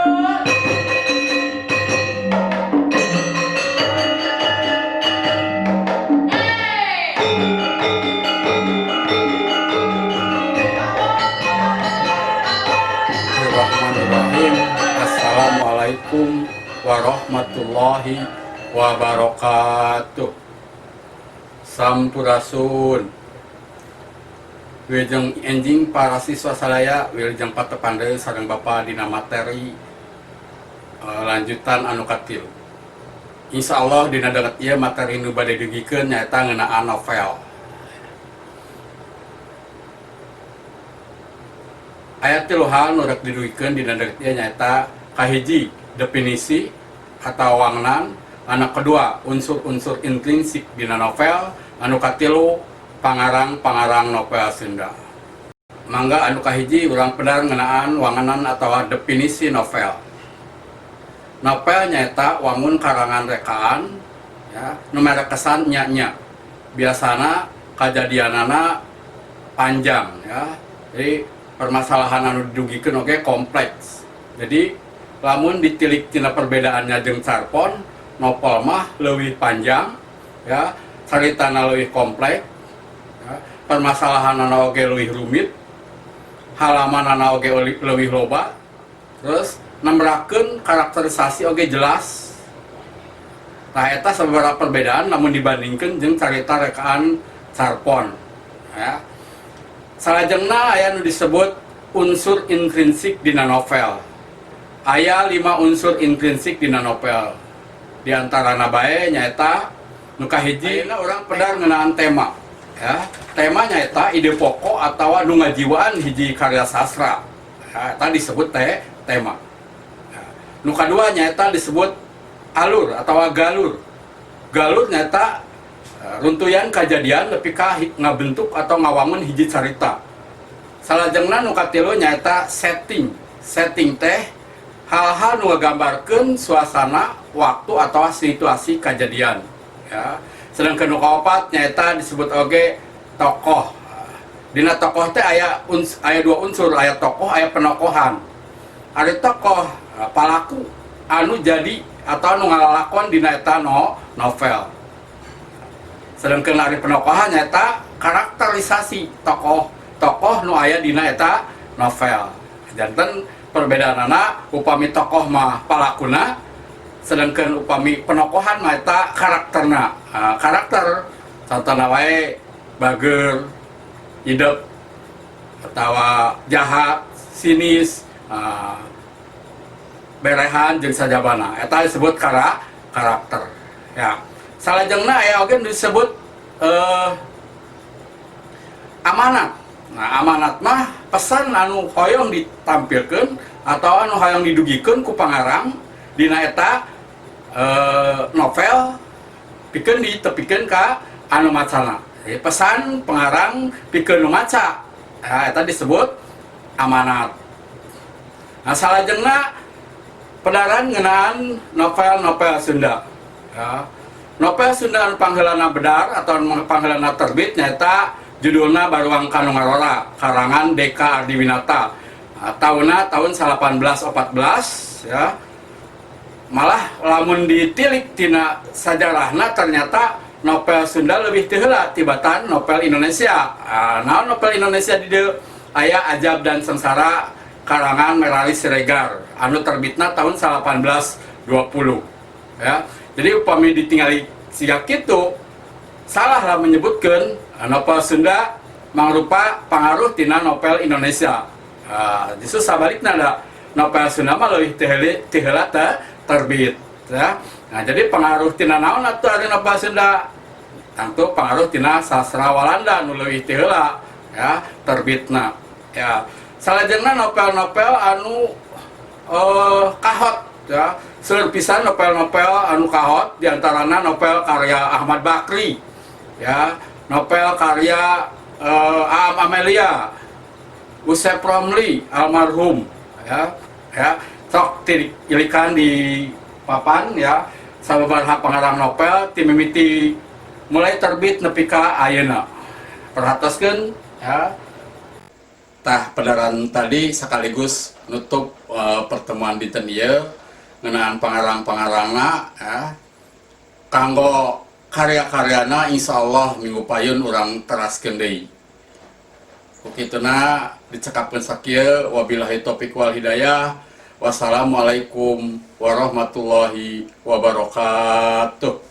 Bismillahirrahmanirrahim. Assalamualaikum warahmatullahi wabarakatuh. Sampurasun. Wilujeng enjing para siswa sadaya, wilujeng patepang deui sareng Bapa dina materi lanjutan anu katilu. Insya Allah dina danget ieu materi nu bade dugikeun nyaeta ngeunaan novel. Aya tilu hal nu rek didugikeun dina danget ieu, nyaeta kahiji definisi atau wangenan, anu kedua unsur-unsur intrinsik dina novel, anu katilu pangarang-pangarang novel Sunda. Mangga anu kahiji urang pedar ngeunaan wangenan atau definisi novel. Novel nyaeta wangun karangan rekaan ya, nu mere kesan nya-nya. Biasana kajadianana panjang ya. Jadi permasalahan anu didugikeun oge kompleks. Jadi lamun ditilik tina perbedaannya jeung carpon, novel mah leuwih panjang ya, caritana leuwih kompleks ya, permasalahanana oge leuwih rumit, halamanana oge leuwih loba, terus nembrakeun karakterisasi oge jelas. Nah, eta sababaraha perbedaan lamun dibandingkeun jeung carita rekaan carpon ya. Salajengna aya nu disebut unsur intrinsik dina novel. Aya 5 unsur intrinsik dina novel. Di antarana bae nyaeta nu kahiji ayeuna urang pedar ngeunaan tema. Ya, tema nyaeta ide pokok atawa nu ngajiwaan hiji karya sastra. Ya, eta disebut tema. Ya. Nu kadua nyaeta disebut alur atawa galur. Galur nyaeta runtuyan kajadian nepi ka ngabentuk atau ngawangun hiji carita. Salajengna nu katilu nyaeta setting. Setting teh hal-hal nu ngagambarkeun suasana, waktu atau situasi kajadian. Ya. Sedangkan nu kaopat nyaeta disebut oge tokoh. Dina tokoh teh aya dua unsur, aya tokoh, aya penokohan. Ari tokoh palaku anu jadi atau anu ngalalakon dina eta novel. Sedangkan ari penokohan nyaeta karakterisasi tokoh, tokoh nu aya dina eta novel. Janten perbedaanana upami tokoh mah palakuna, sedangkan upami penokohan mah eta karakterna. Nah, karakter contohna wae bager, hidup atawa jahat, sinis, berehan jeung sajabana. Eta disebut karakter. Ya. Salajengna aya oge nu disebut amanat. Nah, amanat mah pesan anu hoyong ditampilkeun atau anu hoyong didugikeun ku pangarang dina eta novel pikeun ditepikeun ka anu macana. Jadi pesan pengarang pikeun nu maca. Nah, eta disebut amanat. Nah, salajengna pedaran ngeunaan novel-novel Sunda. Ya. Novel Sunda anu pangheulana bedar atau anu pangheulana terbit nyaeta judulna Baruang Ka Nu Ngarora karangan Deka Ardiwinata. Nah, tahunna tahun 1814 ya. Malah lamun ditilik tina sajarahna ternyata novel Sunda lebih teu heula tibatan novel Indonesia. Ah, naon novel Indonesia di dieu? Aya Ajab dan Sengsara karangan Merari Siregar anu terbitna tahun 1820 ya. Jadi upami ditingali siga kitu salah lah menyebutkan novel Sunda mangrupa pangaruh tina novel Indonesia. Justru sabalikna da novel Sunda mah leuwih teu heula terbit ya. Nah, jadi pengaruh tina naon atuh ari novel Sunda? Tentu pengaruh tina sastra Walanda nu leuwih teu heula ya terbitna. Ya. Salajengna novel-novel anu kahot ya. Seueur pisan novel-novel anu kahot, diantarana novel karya Ahmad Bakri ya, novel karya Aam Amelia, Usep Romli almarhum ya. Ya, sok ilikan di papan ya sababaraha pangarang novel ti mimiti mulai terbit nepi ka ayeuna. Perhatoskeun ya. Tah, pedaran tadi sekaligus nutup pertemuan dinten ieu ngeunaan pangarang-pangarangna ya. Kanggo karya-karyana, insyaallah minggu payun urang teraskeun deui. Ku kituna dicekapkeun sakieu, wabillahi taufik wal hidayah. Wassalamualaikum warahmatullahi wabarakatuh.